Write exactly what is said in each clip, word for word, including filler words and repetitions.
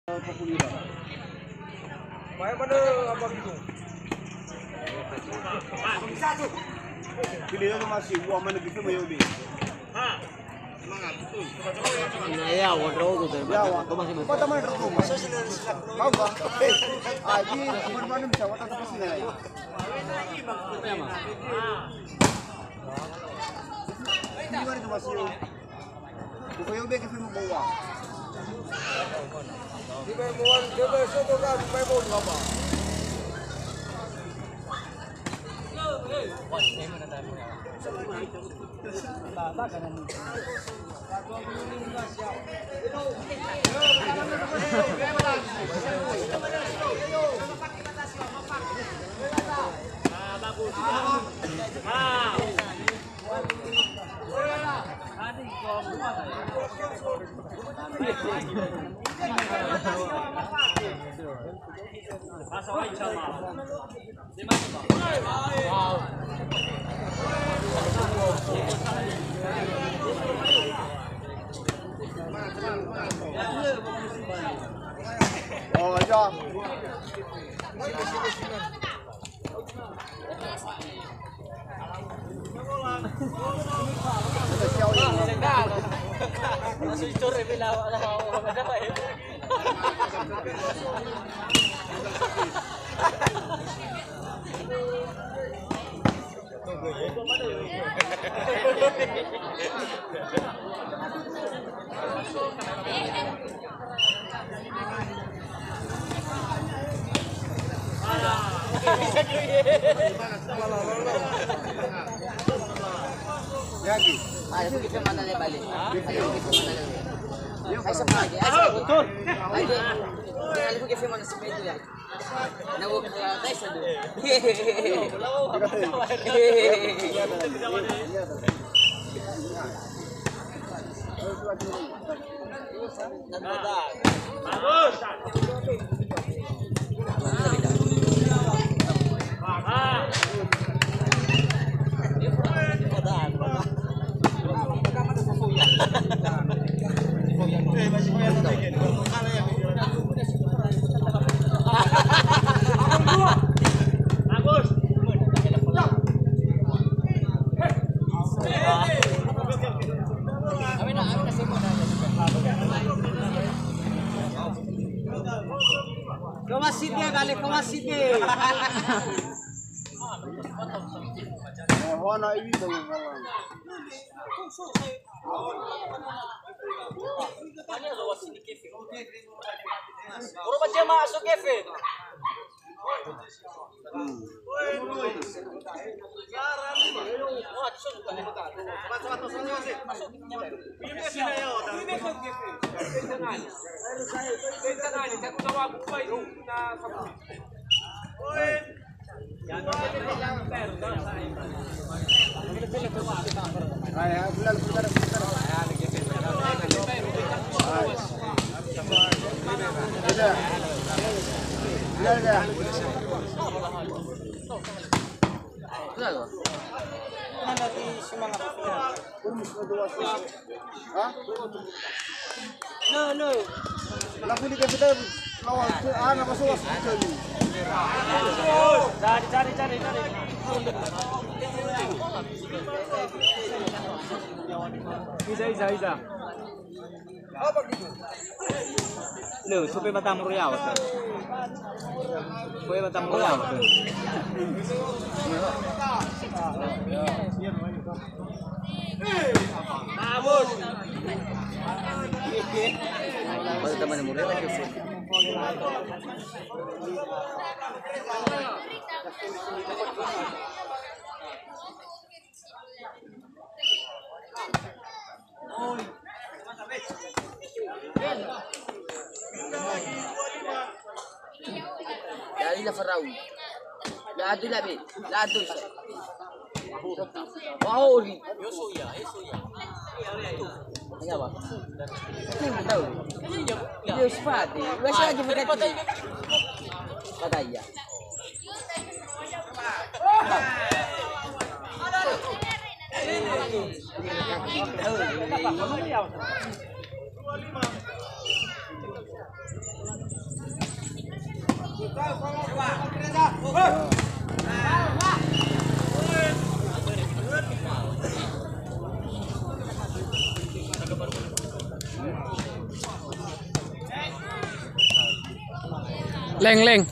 Main mana abang itu? Pilih aja masih, gua mana gitu mau yobi. Nah, ya, waduh, tuh, tuh. Ya, wa. Kau masih, masih. Kau mana rumah? Kau gua. Aji, mana-mana bisa, wa, tapi sini aja. Ini mana tuh masih? Bukan yang bikin film bawa. Di Memuan, dia besok tuh kan, Memuan apa? Oh, ya. Lagi. Ayo, kita mana le balik? Ayo, kita mana le? Ayo, sama lagi. Ayo, sama lagi. Ayo, kita mana sepeda ya? Kewa side, balik kewa side. Eh, hona iwi tahu. Oro ba jema aso kefe. Hah? No, no. Lafu di kapita lawan ke ana masuk. Cari, cari, cari, cari. Iza, iza, iza. Lö, supe batang royal. Supe batang royal. Pada teman murid lagi. Dari la Farau. La adu la be. La adu sa. Wahori. Iya, Pak. Ini tahu. Iya, sepati. Biasa aja pakai. Kata iya. Leng, leng.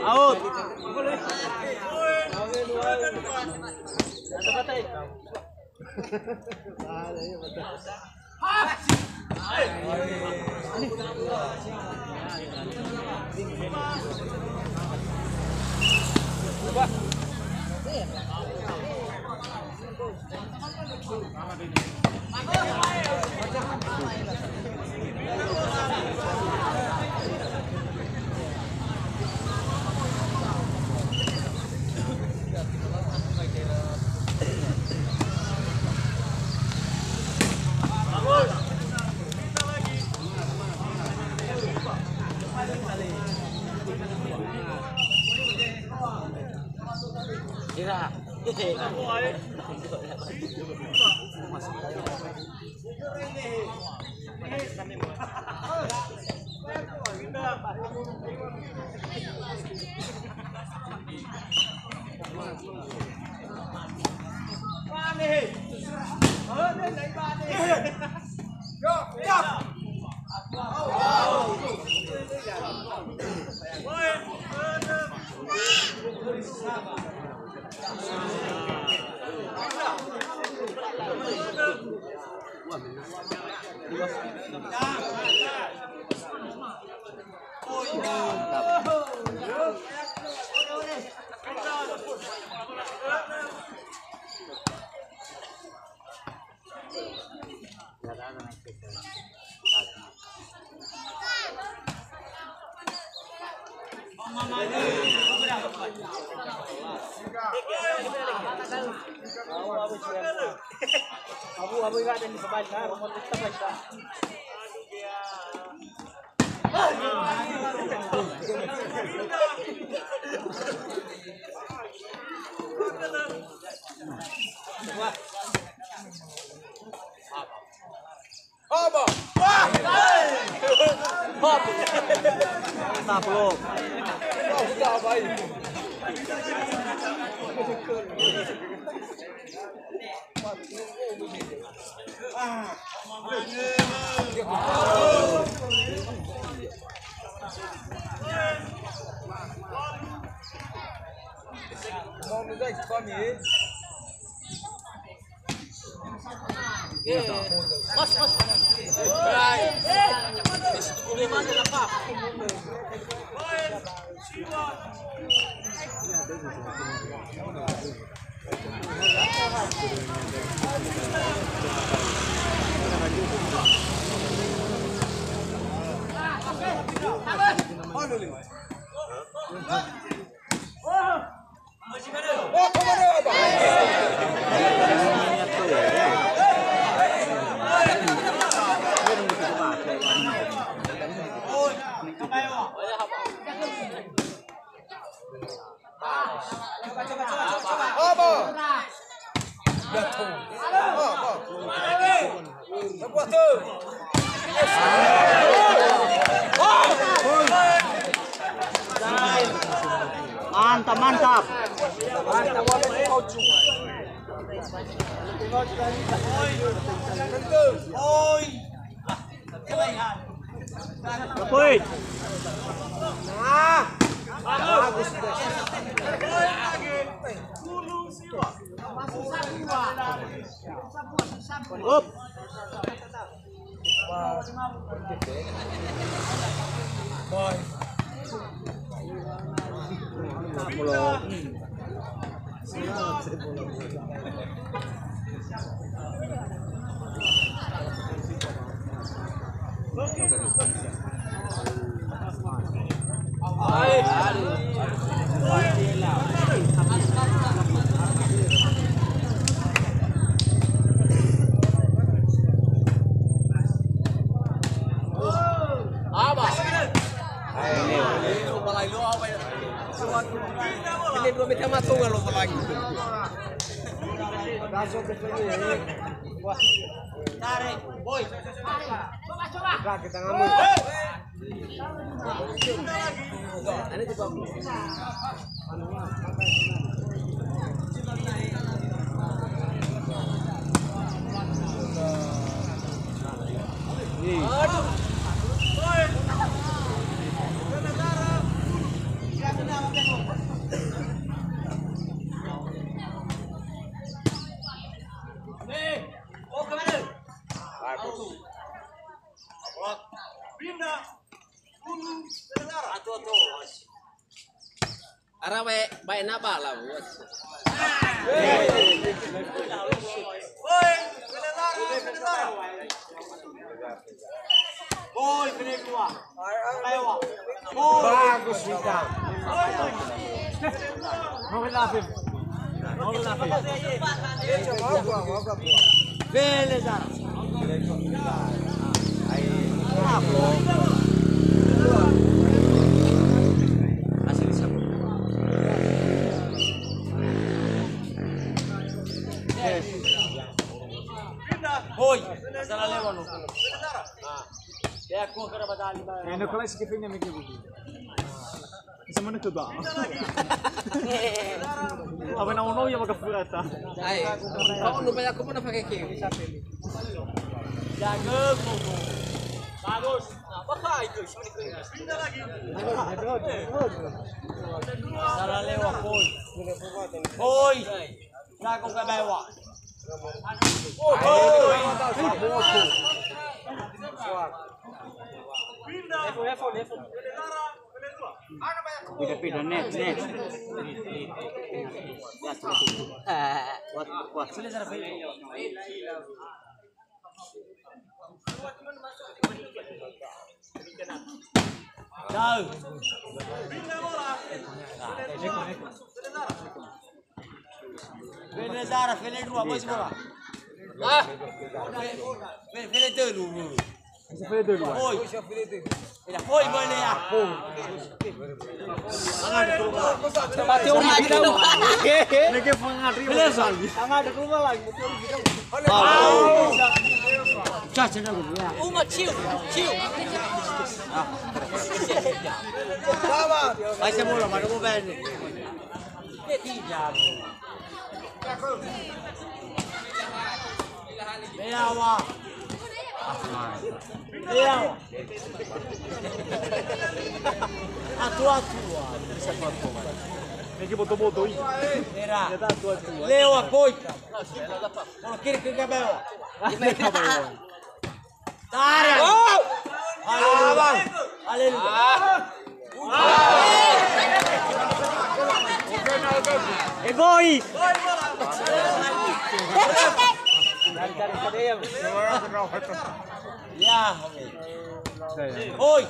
Out. Mantap, mantap. Oi. Up. Ini dua meter masuk kalau lagi. Tarik, boy. Coba, coba. Ini coba. Ara bae, bae na bala, bos. Bagus, Wida. Mau kena, Fim. Mau kena, Fim. Bele, Zara. Hoi, salah lewat lo. Ya, aku kena badali. Eh, no, kalau sikit ini mikir begini. Bisa mana ke ba? Apa na ono ya maka furata? Ai, kau nu banyak aku mana pakai ke? Jago, bagus. Apa kah itu? Pindah lagi. Salah lewat, boy. Boy. Jago ke bawah. Boy. Pindah. Beda-beda, net, net. Kuat, kuat. Jauh. Fele Zara, fele dua, boy, bola. Ah. Fe-, fe-, fele telu. Fele telu. Boy. Fele boy, ya. Teori kita. Lagi pengaruh. Fele Zara. Sangat ada keluar lagi. Teori kita. Caca dulu, ya. Uma, ciu, ciu. Ai, saya bola, mana mau main ni? Leawa. Leawa. Atu-atu. Ini boto-boto ini. Era. Atu-atu. Lewa, boy. Kalau kiri ke kabewa. Tarik. Oh! Haleluya. Haleluya. Ah. E boy. Ya. Oi.